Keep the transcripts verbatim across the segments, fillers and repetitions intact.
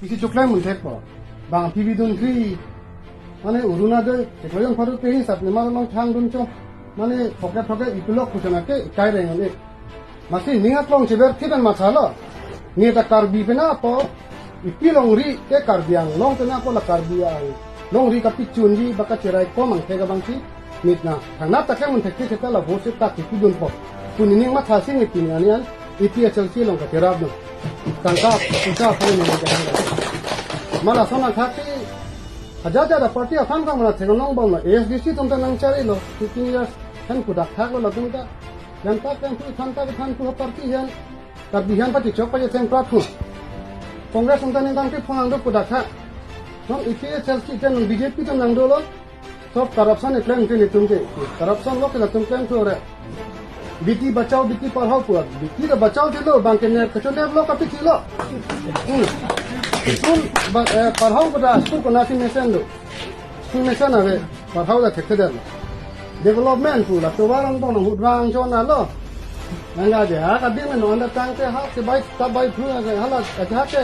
Isi choklem mun thekpo. Bang P V dun kri. Mane Orunodoi, chiklo jon pharo ke hisap ne mane long thang dun chom. Mane phoke phoke ipilok kuchana ke ikai reng ne. Masi ning aklong cheber thidan mathalo. Neta Karbi penang po. Ipi longri ke Karbi Anglong penang po la Karbi Anglong ri kapichunji ba kacherai ko mangthek abangsi. Neta thangnat ta ke mun thek ke ta la vote ta kipi dunpo. Puni ning mathasi ne pini ani an A P H L C along kacherap dun. Tangka pusa phone ne jahang. Mala sona thak si hajar hajar party aphan kang mala thek nongbomlo. A S D C atum ta nangcharilo. Fifteen years han pu dak thaklo latum ta. Yan ta kan tu than ta than tu party yan. Karbi aphan pati chok pati theng prat pu. Congress atum ta ningtang ti phonang do pu dak thak. Non A P H L C ten B J P atum nang dolo. Sob corruption eklem ke netum ke. Corruption lo ke latum klem thu re. Beti bachao, beti parhao pu. Beti ta bachao thilo, bang ke ner kachonep lo kapi thilo. Hmm. School ba, eh, parhao ko da, school konatsi mesen do. School mesen ave, parhao ta thekthedet lo. Development pu la tovar ang tong nang hudrang chon alo. Nang ga je ha ka ding no anda tang ke ha ke bai ta bai phu ha ke hala ka ha ke.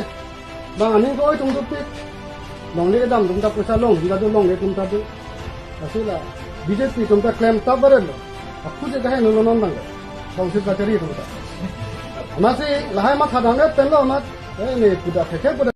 Bang aning ko oi tum dupik. Longle dam tum ta pusa long, jika do longle tum ta do. Asila B J P atum ta klem ta barelo. Aku je kahe no non bang. Bang sip kachari tum ta. Masi lahai mathadam et pen lo mat. Eh, ne pu dak thek pu dak